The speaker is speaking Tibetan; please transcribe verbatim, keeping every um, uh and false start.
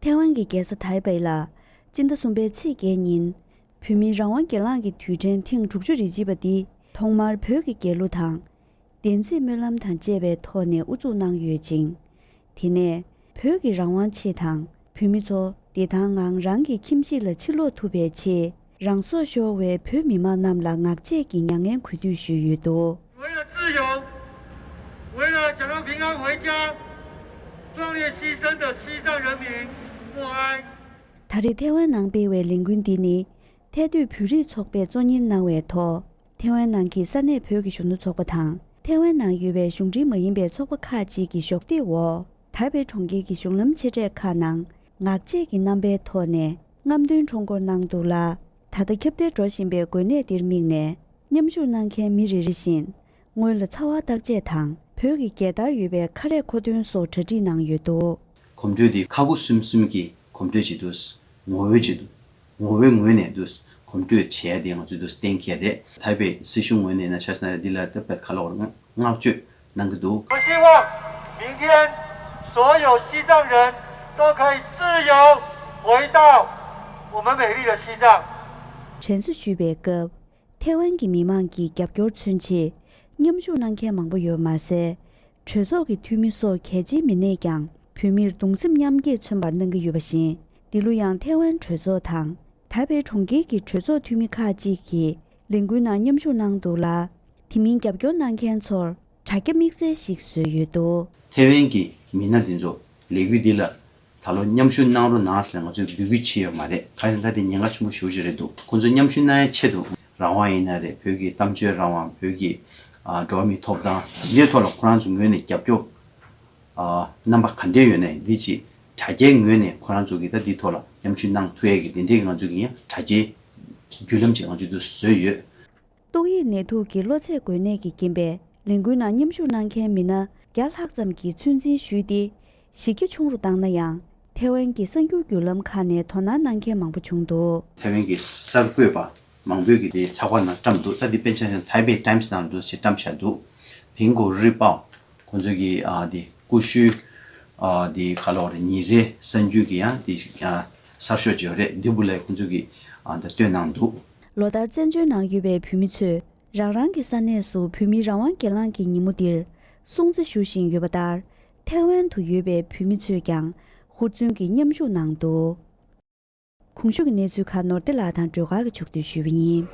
ཐའེ་ཝན་གྱི་རྒྱལ་ས་ཐའེ་པེ་ལ་སྤྱི་ཟླ་གསུམ་པའི་ཚེས་བརྒྱད་ཉིན། བོད་མིའི་རང་དབང་སྒེར་ལངས་ཀྱི་དུས་དྲན་ཐེངས་དྲུག་ཅུ་རེ་གཅིག་པ་འདི་ཐོག་མར་བོད་ཀྱི་རྒྱལ་གླུ་དང་། བདེན་ཚིག་སྨོན་ལམ་དང་བཅས་པའི་ཐོག་ནས་དབུ་འཛུགས་གནང་ཡོད་ཅིང་། དེ་ནས་བོད་ཀྱི་རང་དབང་ཆེད་དང་བོད་མི་ཚོ་བདེ་ཐང་ངང་རང་གི་ཁྱིམ་གཞིས་ལ་ཕྱིར་ལོག་ཐུབ་པའི་ཆེད་རང་སྲོག་ཤོར་བའི་བོད་མི་མང་རྣམས་ལ་ངག་བཅད་ཀྱི་མྱ་ངན་གུས་འདུད་ཞུས་ཡོད་འདུག། 为了自由，为了想要平安回家，壮烈牺牲的西藏人民默哀。 ད་རེས་ཐའེ་ཝན་ནང་སྤེལ་བའི་ལས་འགུལ་འདི་ནི་ཐའེ་སྡོད་བོད་རིགས་ཚོགས་པས་གཙོ་གཉེར་གནང་བའི་ཐོག་ཐའེ་ཝན་ནང་གི་ས་གནས་བོད་ཀྱི་གཞོན་ནུ་ཚོགས་པ་དང་ཐའེ་ཝན་ནང་ཡོད་པའི་གཞུང་འབྲེལ་མ་ཡིན་པའི་ཚོགས་པ་ཁག་ཅིག་གི་གཞོགས་འདེགས་འོག་ཐའེ་པེ་གྲོང་ཁྱེར་གྱི་གཞུང་ལམ་ཆེ་གྲས་ཁག་ནང་ངག་བཅད་ཀྱི་རྣམ་པའི་ཐོག་ནས་རྔམ་སྟོན་ཁྲོམ་སྐོར་གནང་འདུག་ལ། ད་ལྟ་ཁྱབ་གདལ་འགྲོ་བཞིན་པའི་འགོས་ནད་འདིར་དམིགས་ནས་མཉམ་ཞུགས་གནང་མཁན་མི་རེ་རེ་བཞིན། སྔོན་ལ་ཚ་བ་བརྟག་དཔྱད་དང་བོད་ཀྱི་རྒྱལ་དར་ཡོད་པའི་ཁ་རས་མཁོ་འདོན་སོགས་གྲ་སྒྲིག་གནང་ཡོད་འདུག། གོམ་བགྲོད་འདི་ཁ་ཁུ་སིམ་སིམ་གྱི་གོམ་བགྲོད་ཅིག་འདུག། ངོ་བོའི་ཅིག་འདུག། ངོ་བོའི་ངོས་ནས་འདུག། གོམ་བགྲོད་བྱས་ཏེ་ང་ཚོས་འདུག་གཏན་འཁེལ་རེད། ཐའེ་པེ་སྲིད་གཞུང་ངོས་ནས་ན་ཆ་ཤས་ན་རེད། འདི་ལ་ད་བད་ཁ་ལོག་བསྔགས་བརྗོད་གནང་གི་འདུག། 我希望明天所有西藏人都可以自由回到我们美丽的西藏。 དྲན་གསོ་ཞུས་པའི་སྐབས། ཐའེ་ཝན་གྱི་མི་མང་གི་རྒྱབ་སྐྱོར་མཚོན་ཆེད་མཉམ་ཞུགས་གནང་མཁན་མང་པོ་ཡོད་མ་ཟད། གྲོས་ཚོགས་ཀྱི་འཐུས་མི་སོགས་གལ་ཆེའི་མི་སྣས་ཀྱང་བོད་མིར་གདུང་སེམས་མཉམ་སྐྱེད་མཚོན་པར་གནང་གི་ཡོད་པ་བཞིན། འདི་ལོ་ཡང་ཐའེ་ཝན་གྲོས་ཚོགས་དང་ཐའེ་པེ་གྲོང་ཁྱེར་གྱི་གྲོས་ཚོགས་འཐུས་མི་ཁག་ཅིག་གིས་ལས་འགུལ་ནང་མཉམ་ཞུགས་གནང་འདུག་ལ། དེ་མིན་རྒྱབ་སྐྱོར་གནང་མཁན་ཚོར་དྲ་རྒྱ་དམིགས་བསལ་ཞིག་བཟོས་ཡོད་འདུག། ཐའེ་ཝན་གྱི་མི་སྣ་དེ་ཚོ་ལས་འགུལ་འདི་ལ་ད་ལོ་མཉམ་ཞུགས་གནང་རོགས་གནང་ཟེར་ང་ཚོས་འབོད་སྐུལ་བྱས་ཡོད་མ་རེད། གང་ཡིན་ད་དེ་ཉེན་ཁ་ཆེན་པོ་ཞེ་པོ་ཅིག་རེད་འདུག། ཁོང་ཚོ་མཉམ་ཞུགས་གནང་ཡའི་ཆེད་དུ་རང་དབང་ཡིན་ན་རེད། བོད་ཀྱི་གཏམ་བརྗོད་རང་དབང་། བོད་ཀྱི་ཨ་འགྲོ་བ་མིའི་ཐོབ་ཐང་འདིའི་ཐོག་ལ་ཁོ་རང་ཚོ་ངོས་ནས་རྒྱབ་སྐྱོར་ཨ་རྣམ་པ་ག་འདྲས་ཡོད་ནའི་འདི་ཅིག་དྲ་རྒྱའི་ངོས་ནས་ཁོ་རང་ཚོ་གིས་ད་འདིའི་ཐོག་ལ་མཉམ་ཞུགས་གནང་ཐུབ་ཡས་ཀྱི་དེ་འདྲས་ཀྱི་ང་ཚོ་གི་ཡང་དྲ་རྒྱའི་བརྒྱུད་ལམ་ཅིག་ང་ཚོས་འདུག་བཟོས་ཡོད། ཏོག་དབྱིབས་ནད་དུག་གི་གློ་ཚད་འགོས་ནད་ཀྱི་རྐྱེན་པས་ལས་འགུལ་ནང་མཉམ་ཞུགས་གནང་མཁན་མི་སྣ་བརྒྱ་ལྷག་ཙམ་གྱིས་ཚོད་འཛིན་ཞུས་ཏེ་གཞི་རྒྱ་ཆུང་རུ་བཏང་ན་ཡང་ཐའེ་ཝན་གྱི་གསར་འགྱུར་བརྒྱུད་ལམ་ཁག་ནས་དོ་སྣང་གནང་མཁན་མང་པོ་བྱུང་འདུག། ཐའེ་ཝན་གྱི་གསར་འགོད་པ་མང་པོས་ཀྱིས་དེ་ཚགས་པར་ནང་བཀྲམ་འདུག། ད་དེ་དཔེར་ན་ཆ་བཞག་ན་ཐའེ་པེ་ཊའིམ་སི་ནང་ལ་འདུག་ཅེས་བཀྲམ་བཞག་འདུག། ཕིང་གོ་རི་པའོ་ཁོང་ཚོ་གི་ཨ་དེ་ཀུ་ཤུའི་ཨ་དེ་ག་ལོག་རེད། ཉིན་རེའི་གསར་འགྱུར་གྱི་ཡང་དེ་ཨ་གསར་ཤོག་ཅིག་ཡོད་རེད། འདི་འབུ་ལས་ཁོང་ཚོ་གིས་ཨ་ད་བཏོན་གནང་འདུག། ལོ་ལྟར་བཙན་བྱོལ་ནང་ཡོད་པའི་བོད་མི་ཚོས་རང་རང་གི་ས་གནས་སུ་བོད་མིའི་རང་དབང་སྒེར་ལངས་ཀྱི་ཉིན་མོ་འདིར་སྲུང་བརྩི་ཞུ་བཞིན་ཡོད་པ་ལྟར། ཐའེ་ཝན་དུ་ཡོད་པའི་བོད་མི་ཚོས་ཀྱང་ཧུར་བརྩོན་གྱིས་མཉམ་ཞུགས་གནང་འདུག། གོང་ཞུས་ཀྱི་གནས་ཚུལ་ཁག་ནོར་བདེ་ལགས་དང་སྒྲོལ་དཀར་གྱིས་ཕྱོགས་བསྡུས་ཞུས་པ་ཡིན།